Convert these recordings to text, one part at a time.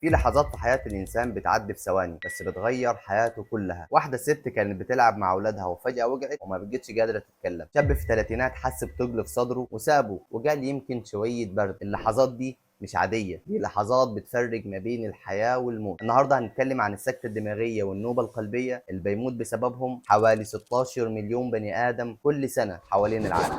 في لحظات في حياة الإنسان بتعدي في ثواني بس بتغير حياته كلها. واحدة ست كانت بتلعب مع أولادها وفجأة وقعت وما بقتش قادرة تتكلم. شاب في الثلاثينات حس بتقل في صدره وسابه وقال يمكن شوية برد. اللحظات دي مش عادية، دي لحظات بتفرق ما بين الحياة والموت. النهاردة هنتكلم عن السكتة الدماغية والنوبة القلبية اللي بيموت بسببهم حوالي 16 مليون بني آدم كل سنة حوالين العالم.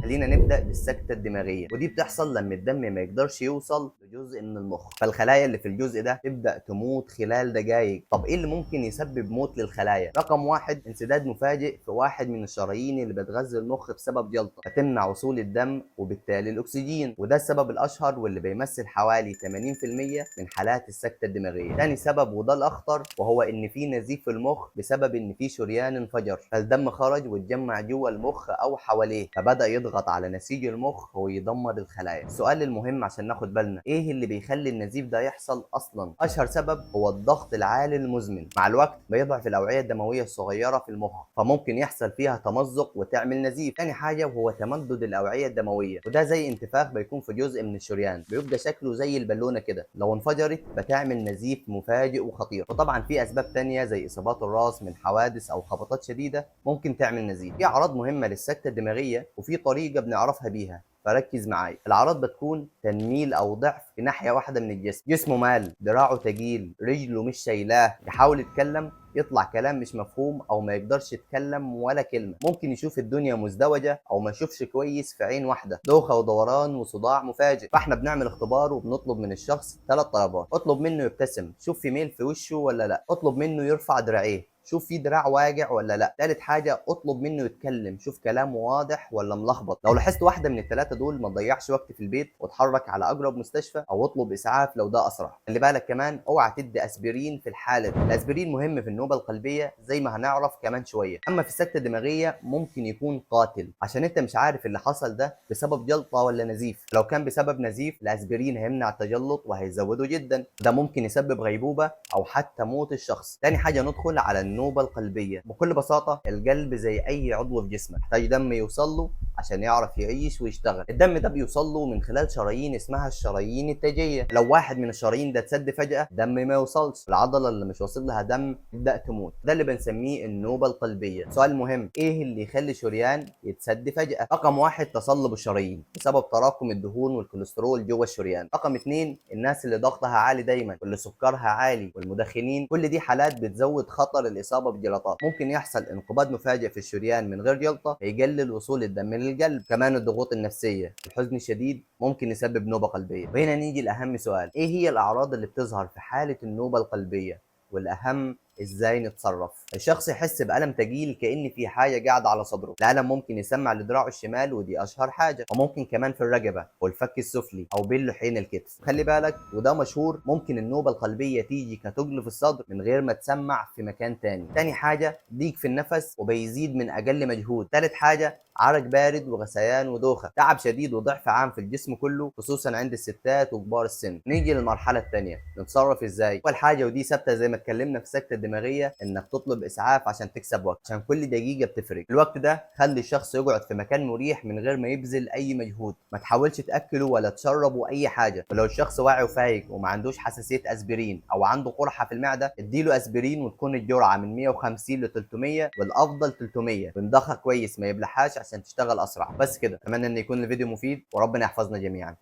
خلينا نبدأ بالسكتة الدماغية، ودي بتحصل لما الدم ما يقدرش يوصل لجزء من المخ، فالخلايا اللي في الجزء ده تبدأ تموت خلال دقائق. طب ايه اللي ممكن يسبب موت للخلايا؟ رقم واحد، انسداد مفاجئ في واحد من الشرايين اللي بتغذي المخ بسبب جلطة، فتمنع وصول الدم وبالتالي الأكسجين، وده السبب الأشهر واللي بيمثل حوالي 80% من حالات السكتة الدماغية. تاني سبب وده الأخطر، وهو إن في نزيف في المخ بسبب إن في شريان انفجر، فالدم خرج واتجمع جوه المخ أو حواليه، فبدأ يضغط على نسيج المخ ويدمر الخلايا. السؤال المهم عشان ناخد بالنا، ايه اللي بيخلي النزيف ده يحصل اصلا؟ اشهر سبب هو الضغط العالي المزمن، مع الوقت بيضعف الاوعية الدموية الصغيرة في المخ، فممكن يحصل فيها تمزق وتعمل نزيف. تاني حاجة وهو تمدد الاوعية الدموية، وده زي انتفاخ بيكون في جزء من الشريان، بيبقى شكله زي البالونة كده، لو انفجرت بتعمل نزيف مفاجئ وخطير. وطبعا في اسباب تانية زي اصابات الراس من حوادث او خبطات شديدة ممكن تعمل نزيف. في اعراض مهمة للسكته الدماغية وفي طريقة بنعرفها بيها، فركز معايا. الأعراض بتكون تنميل أو ضعف في ناحية واحدة من الجسم، جسمه مال، دراعه تقيل، رجله مش شايلاه، يحاول يتكلم يطلع كلام مش مفهوم أو ما يقدرش يتكلم ولا كلمة، ممكن يشوف الدنيا مزدوجة أو ما يشوفش كويس في عين واحدة، دوخة ودوران وصداع مفاجئ. فاحنا بنعمل اختبار وبنطلب من الشخص 3 طلبات: اطلب منه يبتسم، شوف في ميل في وشه ولا لا، اطلب منه يرفع دراعيه، شوف في دراع واجع ولا لا، ثالث حاجة اطلب منه يتكلم، شوف كلامه واضح ولا ملخبط. لو لاحظت واحدة من الثلاثة دول ما تضيعش وقت في البيت واتحرك على اقرب مستشفى او اطلب اسعاف لو ده اسرع. خلي بالك كمان اوعى تدي اسبرين في الحالة دي، الاسبرين مهم في النوبة القلبية زي ما هنعرف كمان شوية. اما في السكتة الدماغية ممكن يكون قاتل، عشان انت مش عارف اللي حصل ده بسبب جلطة ولا نزيف. لو كان بسبب نزيف الاسبرين هيمنع التجلط وهيزوده جدا، ده ممكن يسبب غيبوبة او حتى موت الشخص. تاني حاجة ندخل على النوبة القلبية. بكل بساطة القلب زي أي عضو في جسمك، محتاج دم يوصل له عشان يعرف يعيش ويشتغل. الدم ده بيوصل له من خلال شرايين اسمها الشرايين التاجية. لو واحد من الشرايين ده اتسد فجأة دم ما يوصلش، العضلة اللي مش واصل لها دم تبدأ تموت، ده اللي بنسميه النوبة القلبية. سؤال مهم، ايه اللي يخلي شريان يتسد فجأة؟ رقم واحد، تصلب الشرايين بسبب تراكم الدهون والكوليسترول جوه الشريان. رقم 2، الناس اللي ضغطها عالي دايما واللي سكرها عالي والمدخنين، كل دي حالات بتزود خطر الإصابة بجلطات. ممكن يحصل انقباض مفاجئ في الشريان من غير جلطة يقلل وصول الدم للقلب. كمان الضغوط النفسية، الحزن الشديد ممكن يسبب نوبة قلبية. وهنا نيجي لأهم سؤال، ايه هي الأعراض اللي بتظهر في حالة النوبة القلبية؟ والأهم ازاي نتصرف؟ الشخص يحس بألم تقيل كأن في حاجة قاعدة على صدره، الألم ممكن يسمع لدراعه الشمال ودي أشهر حاجة، وممكن كمان في الرقبة والفك السفلي أو بين لحين الكتف. خلي بالك وده مشهور، ممكن النوبة القلبية تيجي كتقل في الصدر من غير ما تسمع في مكان تاني. تاني حاجة، ضيق في النفس وبيزيد من أقل مجهود. تالت حاجة، عرق بارد وغثيان ودوخة، تعب شديد وضعف عام في الجسم كله خصوصا عند الستات وكبار السن. نيجي للمرحلة الثانية، نتصرف ازاي؟ أول حاجة ودي ثابتة زي ما اتكلمنا في السكتة الدماغية، انك تطلب اسعاف عشان تكسب وقت، عشان كل دقيقة بتفرق. الوقت ده خلي الشخص يقعد في مكان مريح من غير ما يبذل اي مجهود، ما تحاولش تاكله ولا تشربه اي حاجة. ولو الشخص واعي وفايق وما عندوش حساسية اسبرين او عنده قرحة في المعدة، اديله اسبرين وتكون الجرعة من 150 ل 300 والافضل 300، ويمضغها كويس ما يبلعهاش عشان تشتغل اسرع. بس كده، اتمنى ان يكون الفيديو مفيد وربنا يحفظنا جميعا.